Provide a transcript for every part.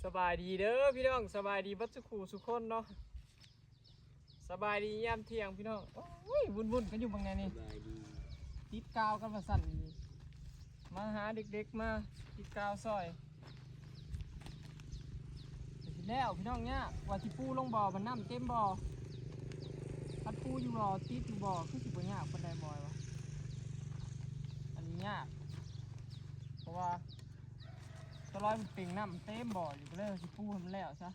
ສະບາຍດີເດີພີ່ນ້ອງ ສະບາຍດີເບິດສູ່ຄູ່ສູ່ຄົນເນາະ ສະບາຍດີຍາມທ່ຽງພີ່ນ້ອງ. ໂອ້ຍ ວຸ່ນໆກັນຢູ່ເບິ່ງແດ່ນີ້ ສະບາຍດີ ຕິດກາວກັນວ່າຊັ້ນ ມາຫາເດັກໆ ມາຕິດກາວຊ່ອຍ. ກະຊິແລ້ວພີ່ນ້ອງ ຍາກວ່າຊິປູລົງບໍ່ ມັນນ້ຳເຕັມບໍ່ ຄັນປູຢູ່ບໍ່ ຕິດຢູ່ບໍ່ ຄືຊິບໍ່ຍາກປານໃດ ບອຍວ່າ ອັນນີ້ຍາກ ເພາະວ່າຕະຫຼອຍມັນເປັງ ນ້ຳເຕັມບໍ່ຢູ່ ກະເລີຍຊິປູໃຫ້ມັນແລ້ວຊະ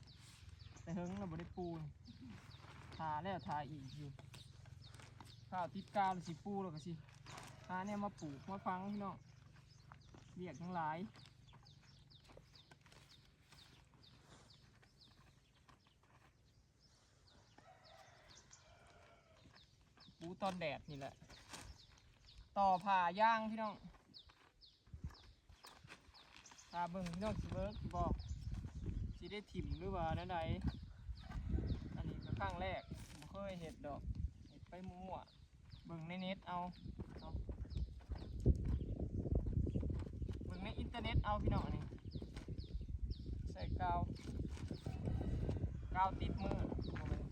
ແຕ່ເຫິງແລ້ວບໍ່ໄດ້ປູ ຖ້າແລ້ວຖ້າອີກຢູ່ ຖ້າຕິດກາວແລ້ວຊິປູ ແລ້ວກະຊິຫາແນວມາປູກມາຝັງພີ່ນ້ອງ ວຽກຍັງຫຼາຍ. ປູຕອນແດດນີ້ແຫຼະ ຕໍ່ຜ້າຢາງພີ່ນ້ອງ ຖ້າເບິ່ງພີ່ນ້ອງຊິເວີກຢູ່ບໍ່ ຊິໄດ້ຖິ້ມ ຫຼືວ່າແນວໃດ. ອັນນີ້ກະຄັ້ງແລກ ບໍ່ເຄີຍເຮັດດອກ ເຮັດໄປມົ້ວໆ ເບິ່ງໃນເນັດເອົາເນາະ ເບິ່ງໃນອິນເຕີເນັດເອົາພີ່ນ້ອງ. ອັນນີ້ໃສ່ກາວ ກາວຕິດມື ບໍ່ແມ່ນ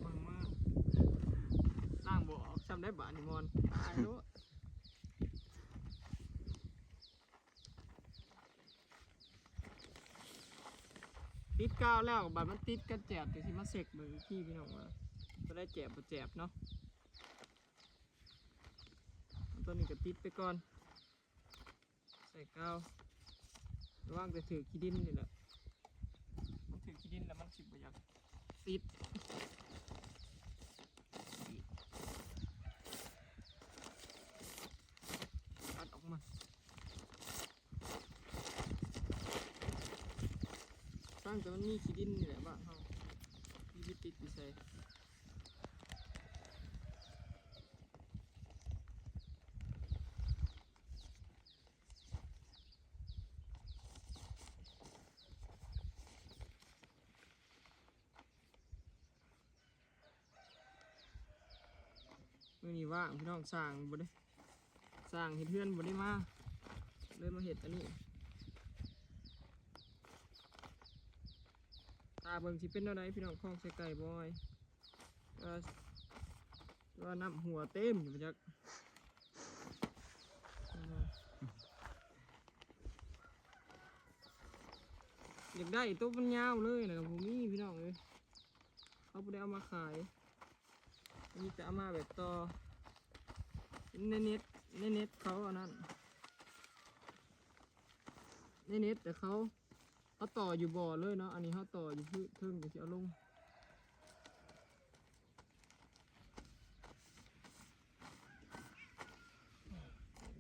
ເບິ່ງມື ລ້າງບໍ່ອອກຊ້ຳໄດ໋ບາດນີ້ ມ່ອນ ຕາຍໂລດ. ຕິດກາວແລ້ວ ບາດມັນຕິດກັນແຈບ ຈັ່ງຊິມາເຊັກເບິ່ງອີກທີພີ່ນ້ອງ ວ່າໂຕໃດແຈບບໍ່ແຈບເນາະ. ເອົາໂຕນີ້ກະຕິດໄປກ່ອນ ໃສ່ກາວ ລະວັງແຕ່ຖືກຂີ້ດິນນີ້ແຫຼະ ມັນຖືກຂີ້ດິນແລ້ວມັນຊິບໍ່ຢາກຕິດ. ຕັດອອກມາ ຊ່າງແຕ່ມັນມີຂີ້ດິນນີ້ແຫຼະບ້ານເຮົາ ມີໄປຕິດຢູ່ໃສ. ມື້ນີ້ວ່າງພີ່ນ້ອງ ຊ່າງບໍ່ໄດ້ ຊ່າງເຮັດເຮືອນບໍ່ໄດ້ມາ ເລີຍມາເຮັດອັນນີ້ ຖ້າເບິ່ງຊິເປັນແນວໃດພີ່ນ້ອງ ຄອງໃສ່ໄກ່ບໍ່ ວ່າ ວ່ານ້ຳຮົ່ວເຕັມຢູ່ ບໍ່ຈັກ ຢາກໄດ້ໂຕມັນຍາວເລີຍນະ ກະບໍ່ມີພີ່ນ້ອງເອີຍ ເຂົາບໍ່ໄດ້ເອົາມາຂາຍ ມີແຕ່ເອົາມາແບບຕໍ່ ໃນເນັດ ໃນເນັດເຂົາອັນນັ້ນ ໃນເນັດແຕ່ເຂົາ ເຮົາຕໍ່ຢູ່ບໍ່ເລີຍເນາະ ອັນນີ້ເຮົາຕໍ່ຢູ່ພື້ນເທິງ ຈັ່ງຊິເອົາລົງ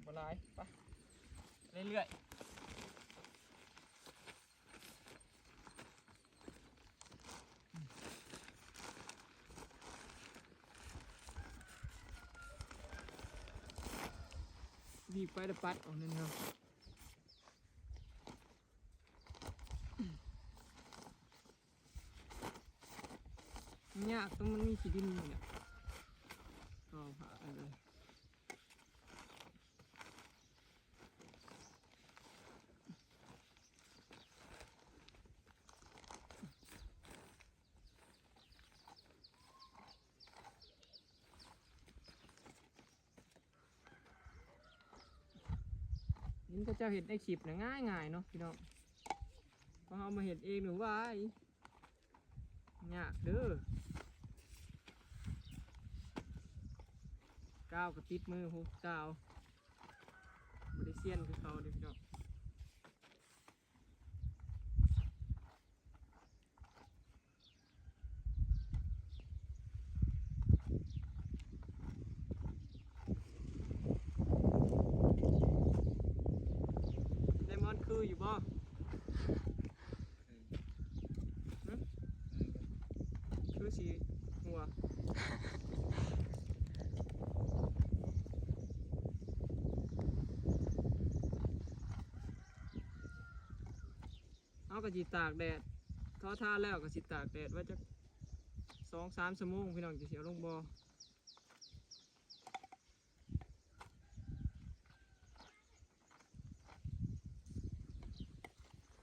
ບໍ່ຫຼາຍ ໄປເລື້ອຍໆ. ບີບໄປແລ້ວປັດອອກນັ້ນເນາະ ຍາກ ຕ້ອງມັນມີຂີ້ດິນນີ້ແຫຼະ ກໍຜ່າໄປເລີຍ. ເຫັນເຂົາເຈົ້າເຮັດໃນຄລິບນະ ງ່າຍໆເນາະພີ່ນ້ອງ ພໍເຮົາມາເຮັດເອງນີ້ ວ້າຍ ຍາກເດີ ກາວກະຕິດມືພຸ້ນ ກາວ ບໍ່ໄດ້ຊຽນຄືເຂົາເດ້ພີ່ນ້ອງ. ໄດມອນຄືຢູ່ບໍ່? ຫຶ? ຄືຊິຫົວ. ເຮົາກະຊິຕາກແດດ ທໍ່ທາແລ້ວກະຊິຕາກແດດໄວ້ຈັກສອງສາມຊົ່ວໂມງພີ່ນ້ອງ ຈັ່ງຊິເອົາລົງບໍ່. ເ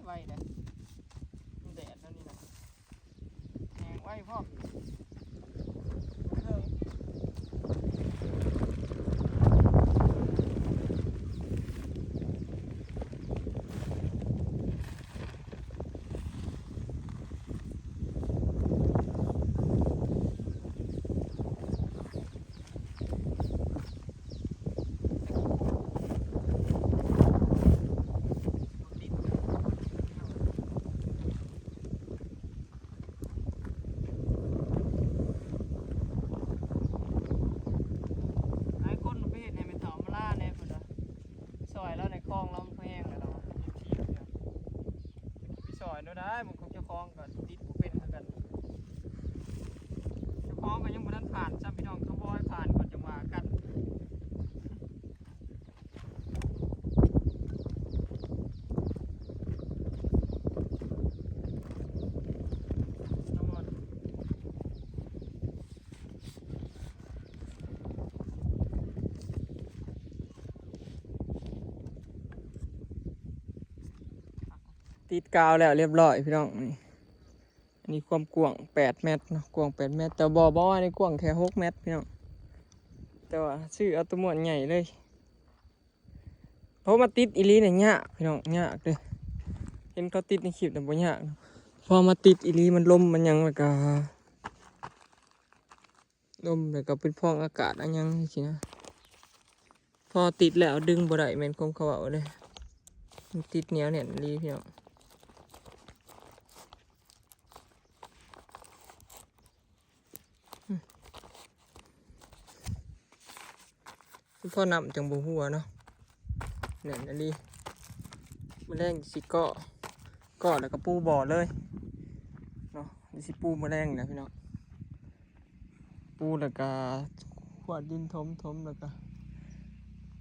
ໄວເດ້ ມັນແດດແລ້ວນີ້ນະ ແຫ້ງໄວພ້ອມ. ຫຼາຍຄົນໄປເຮັດໃຫ້ແມ່ເຖົ້າມາລາແດ່ເພິ່ນວ່າ ໄປຊ່ອຍລາວແດ່ ຄອງລາວມັນແພງແລ້ວລາວວ່າ ໄປຊ່ອຍແນວໃດ ບາງຄົນເຈົ້າຂອງກໍຕິດບໍ່ເປັນຄືກັນ ເຈົ້າຂອງກໍຍັງບໍ່ທັນຜ່ານຊ້ຳ ພີ່ນ້ອງ ຕ້ອງລໍໃຫ້ຜ່ານກ່ອນຈັ່ງວ່າກັນ. ຕິດກາວແລ້ວຮຽບຮ້ອຍ ພີ່ນ້ອງ ນີ້ ອັນນີ້ຄວາມກວ້າງແປດແມັດເນາະ ກວ້າງແປດແມັດ ແຕ່ບໍ່ ບໍ່ ອັນນີ້ກວ້າງແຄ່ຫົກແມັດ ພີ່ນ້ອງ ແຕ່ວ່າຊື້ເອົາຕົວມ້ວນໃຫຍ່ເລີຍ. ເພາະມາຕິດອີ່ຫຼີນີ້ຍາກ ພີ່ນ້ອງ ຍາກເດ້ ເຫັນເຂົາຕິດໃນຄລິບນະ ບໍ່ຍາກ ພໍມາຕິດອີ່ຫຼີ ມັນລົມມັນຫຍັງ ແລ້ວກະ ລົມ ແລ້ວກະເປັນຟອງອາກາດ ອາຫຍັງຊີ້ນະ ພໍຕິດແລ້ວດຶງບໍ່ໄດ້ ແມ່ນຄວາມເຂົາເວົ້າເດ້ ມັນຕິດໜຽວແໜ້ນອີ່ຫຼີ ພີ່ນ້ອງ. ພໍນ້ຳຈັ່ງບໍ່ຮົ່ວເນາະ ແໜ້ນອີ່ຫຼີ ມື້ແລງຊິເກາະ ເກາະແລ້ວກໍປູບໍ່ເລີຍເນາະ ຊິປູມື້ແລງນະ ພີ່ນ້ອງ ປູແລ້ວກໍຂວດດິນຖົມໆ ແລ້ວກໍ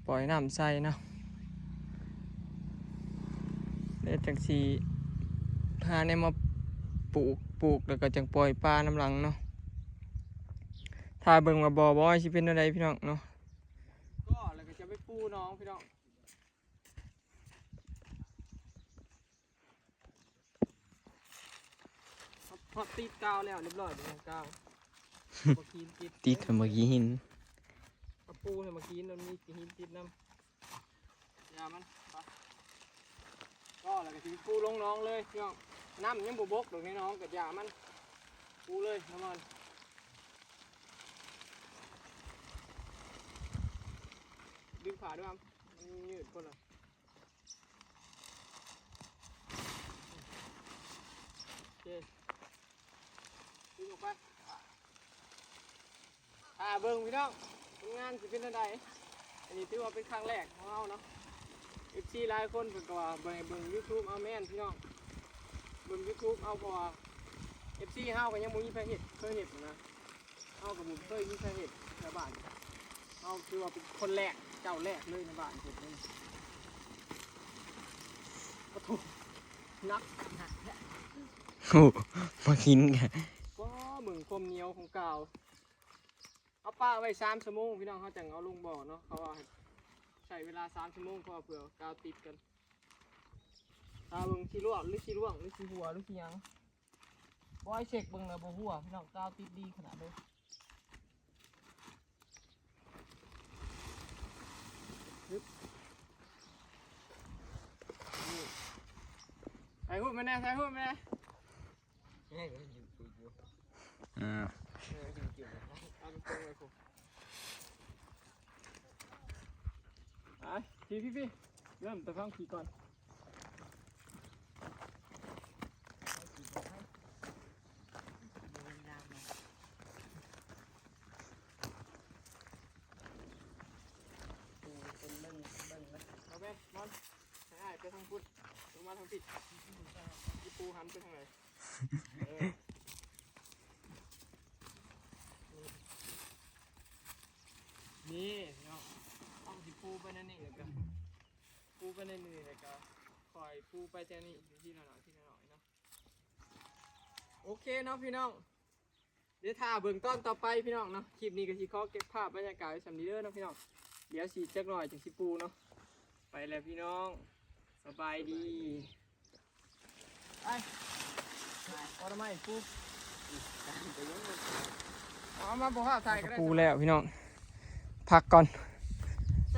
ປ່ອຍນ້ຳໃສ່ເນາະ ແລ້ວຈັ່ງຊິຫາແນວມາປູກ ປູກແລ້ວກໍຈັ່ງປ່ອຍປານຳຫຼັງເນາະ ຖ້າເບິ່ງວ່າບໍ່ ບໍ່ຊິເປັນແນວໃດ ພີ່ນ້ອງເນາະ ກໍແລ້ວກໍຈະໄປປູໜອງ ພີ່ນ້ອງ. ເຮົາຕິດກາວແລ້ວຮຽບຮ້ອຍ ເປັນຫຍັງກາວ ບັກຫີນຕິດ ຕິດໃຫ້ບັກຫີນ ເຮົາປູໃຫ້ບັກຫີນ ມັນມີຫີນຕິດນຳ ຢ່າມັນ ໄປ ກໍແລ້ວກໍຊິປູລົງໜອງເລີຍ ພີ່ນ້ອງ ນ້ຳຍັງບໍ່ບົກດອກໃນໜອງ ກໍຢ່າມັນ ປູເລີຍນ້ຳມັນ ດຶງຜ້າດ້ວຍ ມັນຍືດໂພດລະ. ໂອເຄ ດຶງອອກໄປ ຖ້າເບິ່ງ ພີ່ນ້ອງ ຜົນງານຊິເປັນແນວໃດ ອັນນີ້ຖືວ່າເປັນຄັ້ງແລກຂອງເຮົາເນາະ ເອັຟຊີຫຼາຍຄົນເພິ່ນກໍວ່າບໍ່ໃຫ້ເບິ່ງຢູທູບ ເອົາແມ່ນ ພີ່ນ້ອງ ເບິ່ງຢູທູບເອົາ ເພາະວ່າເອັຟຊີເຮົາກໍຍັງບໍ່ມີໃຜເຮັດ ເຄີຍເຮັດນະ. ເຮົາກໍບໍ່ເຄີຍມີໃຜເຮັດແຖວບ້ານ ເຮົາຖືວ່າເປັນຄົນແລກ ເຈົ້າແລກເລີຍໃນບ້ານເຮັດເລີຍ ປະໂທ້ ໜັກ ໂອ້ ມາກິນກະ ກໍເບິ່ງຄວາມໜຽວຂອງກາວ ເຮົາປະໄວ້ສາມຊົ່ວໂມງ ພີ່ນ້ອງ ເຮົາຈັ່ງເອົາລົງບໍ່ເນາະ ເຂົາວ່າໃຊ້ເວລາສາມຊົ່ວໂມງ ເພາະວ່າເພື່ອກາວຕິດກັນ ຖ້າເບິ່ງຊິລວກ ຫຼືຊິລ່ວງ ຫຼືຊິຮົ່ວ ຫຼືຊິຫຍັງ ບໍ່ໃຫ້ເຊັກເບິ່ງແລ້ວບໍ່ຮົ່ວ ພີ່ນ້ອງ ກາວຕິດດີຂະໜາດເລີຍ ຖ່າຍຮູບມາແດ່ ຖ່າຍຮູບມາແດ່ ອ່າ ເອີ ເອົາໄປເບິ່ງໄວ້ພຸ້ນ ໄປ ພີ່ ພີ່ ພີ່ ເລີ່ມແຕ່ຟັງຜີກ່ອນ ເອົາແມ່ນ ມອນ ໃຫ້ອ້າຍໄປທາງພຸ້ນ ລົງມາທາງພີ້ ອີ່ປູຫັນໄປທາງໃດ ເອີ ນີ້ເນາະ ເຮົາຊິປູໄປແນວນີ້ ແລ້ວກະປູໄປແນວນີ້ ແລ້ວກະຄ່ອຍປູໄປແຖວນີ້ ທີລະໜ້ອຍ ທີລະໜ້ອຍເນາະ ໂອເຄເນາະພີ່ນ້ອງ ດຽວຖ້າເບິ່ງຕອນຕໍ່ໄປພີ່ນ້ອງເນາະ ຄລິບນີ້ກໍຊິຂໍເກັບພາບບັນຍາກາດໄວ້ສ່ຳນີ້ເດີເນາະພີ່ນ້ອງ ດຽວຊິຈັກໜ້ອຍຈຶ່ງຊິປູເນາະ ໄປແລ້ວພີ່ນ້ອງ ສະບາຍດີ. เอามาบ่ฮอดไทยก็ได้ ปูแล้วพี่น้อง พักก่อน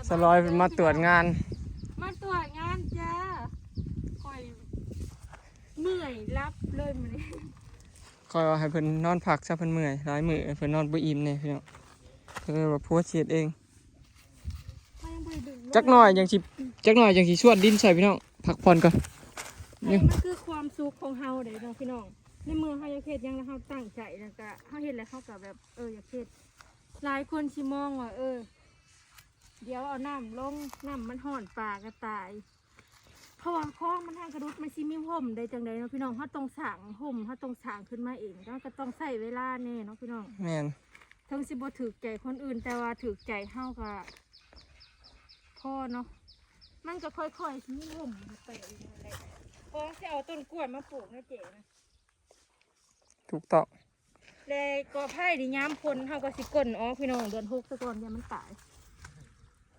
สะลอยเพิ่นมาตรวจงาน มาตรวจงานจ้า ข่อยเมื่อยหลับเลยมื้อนี้ ข่อยว่าให้เพิ่นนอนพักซะ เพิ่นเมื่อยหลายมื้อ เพิ่นนอนบ่อิ่มแน่พี่น้อง เพิ่นว่าผัวสิเฮ็ดเอง จักหน่อยจั่งสิ จักหน่อยจั่งสิสวนดินใส่พี่น้อง พักผ่อนก่อน นี่มันคือความสุขของเฮาเด้เนาะพี่น้อง ในเมื่อเฮาอยากเฮ็ดหยังแล้วเฮาตั้งใจ แล้วก็เฮาเฮ็ดแล้วเฮาก็แบบ เออ อยากเฮ็ด หลายคนสิมองว่า เออ เดี๋ยวเอาน้ำลง น้ำมันร้อน ปลาก็ตาย เพราะว่าคลองมันห่างกระดุด มันสิมีฮ่มได้จั่งใดเนาะพี่น้อง เฮาต้องสร้างฮ่ม เฮาต้องสร้างขึ้นมาเอง แล้วก็ต้องใช้เวลาแน่เนาะพี่น้อง แม่น ถึงสิบ่ถูกใจคนอื่น แต่ว่าถูกใจเฮาก็พอเนาะ มันก็ค่อยๆสิมีฮ่มไปเองนั่นแหละ ของสิเอาต้นกล้วยมาปลูกนะเจ๊นะ ถูกต้อง และกอไผ่นี่ยามฝนเฮาก็สิก้นออกพี่น้อง เดือนหกซะก่อน อย่ามันตาย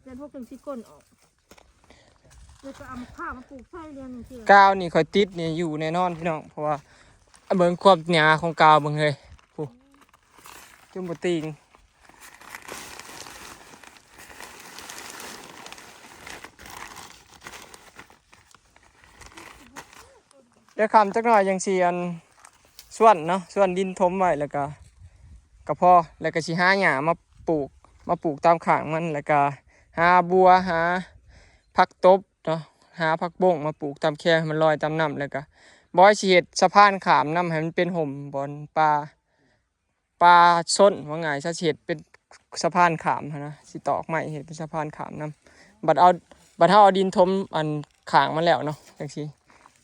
เดือนหกจั่งสิก้นออก แล้วก็เอามะพร้าวมาปลูกใส่เดือนหนึ่งเทื่อ กาวนี่ข่อยติดนี่อยู่แน่นอนพี่น้อง เพราะว่าเบิ่งความหนาของกาวเบิ่งเฮ้ย ผู้ จุ่มบ่ติง เดี๋ยวค่ำจักหน่อยจั่งสิ อัน สวนเนาะ สวนดินถมไว้ แล้วก็ ก็พอ แล้วก็สิหาหญ้ามาปลูก มาปลูกตามข้างมัน แล้วก็หาบัว หาผักตบเนาะ หาผักบงมาปลูกตามแค ให้มันลอยตามน้ำ แล้วก็บอยสิเฮ็ดสะพานข้ามน้ำให้มันเป็นฮ่ม บ่อนปลา ปลาส้น ว่าง่ายซะ สิเฮ็ดเป็นสะพานข้ามหั้นนะ สิตอกไม้เฮ็ดเป็นสะพานข้ามนำ บัดเอา บัดเฮาเอาดินถมอันข้างมันแล้วเนาะ จั่งสิ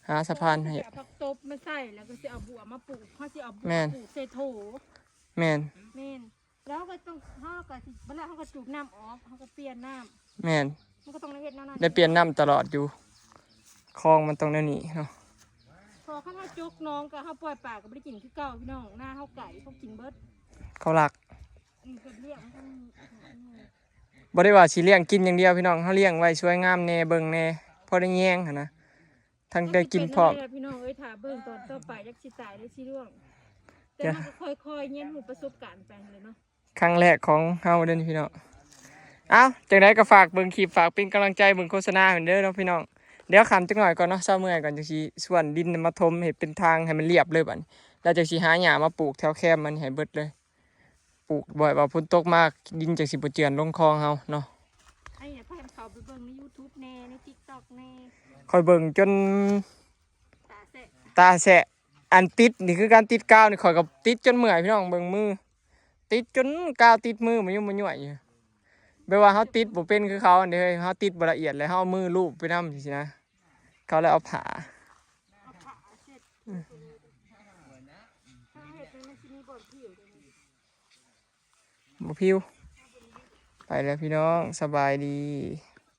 หาสะพานให้ เอาผักตบมาใส่ แล้วก็สิเอาบัวมาปลูก เฮาสิเอาบัว แม่น ปลูกใส่โถ แม่น แม่น แล้วเฮาก็ต้อง เฮาก็สิ บัดแล้วเฮาก็จูบน้ำออก เฮาก็เปลี่ยนน้ำ แม่น มันก็ต้องได้เฮ็ดแนวนั้น ได้เปลี่ยนน้ำตลอดอยู่ คลองมันต้องแนวนี้เนาะ พอคันเฮาจกหนองก็เฮาปล่อยปลาก็บ่ได้กินคือเก่าพี่น้อง นาเฮาไก่ เขากินเบิด เขาลัก อืม เพิ่นเลี้ยง บ่ได้ว่าสิเลี้ยงกินอย่างเดียวพี่น้อง เฮาเลี้ยงไว้ช่วยงามแน่ เบิ่งแน่ พอได้แยงหั้นนะ ทั้งได้กินพร้อม มันสิเป็นแนวนี้แหละพี่น้องเอ้ย ถ้าเบิ่งตอนต่อไป จักสิตายหรือสิร่วง แต่ จ้ะ มันก็ค่อยๆเรียนรู้ประสบการณ์ไปหั้นแหละเนาะ ครั้งแรกของเฮาเด้อนี่พี่น้อง เอ้า จั่งใดก็ฝากเบิ่งคลิป ฝากเป็นกำลังใจ เบิ่งโฆษณาเพิ่นเด้อเนาะพี่น้อง เดี๋ยวค่ำจักหน่อยก่อนเนาะ เซาเมื่อยก่อน จั่งสิสวนดินมาถมให้เป็นทางให้มันเรียบเลยบัดนี้ แล้วจั่งสิหาหญ้ามาปลูกแถวแคมมันให้เบิดเลย ปลูกบ่อยว่าฝนตกมา ดินจั่งสิบ่เจือนลงคลองเฮาเนาะ ไอ้เนี่ย พากันเข้าไปเบิ่งใน YouTube แน่ ใน TikTok แน่ ข้อยเบิ่งจน ตาแสะ ตาแสะ อันติดนี่คือการติดกาวนี่ ข้อยก็ติดจนเมื่อยพี่น้อง เบิ่งมือ ติดจนกาวติดมือ มันยุ่มมันย่วยอยู่ แบบว่าเฮาติดบ่เป็นคือเขาอันนี้เฮ้ย เฮาติดบ่ละเอียดเลย เฮาเอามือลูบไปนำจั่งซี้นะ เขาเลยเอาผ้า เอาผ้าเช็ด อืม ถ้าเฮ็ดให้มันสิมีบ่อนผิว บ่ผิว ไปแล้วพี่น้อง สบายดี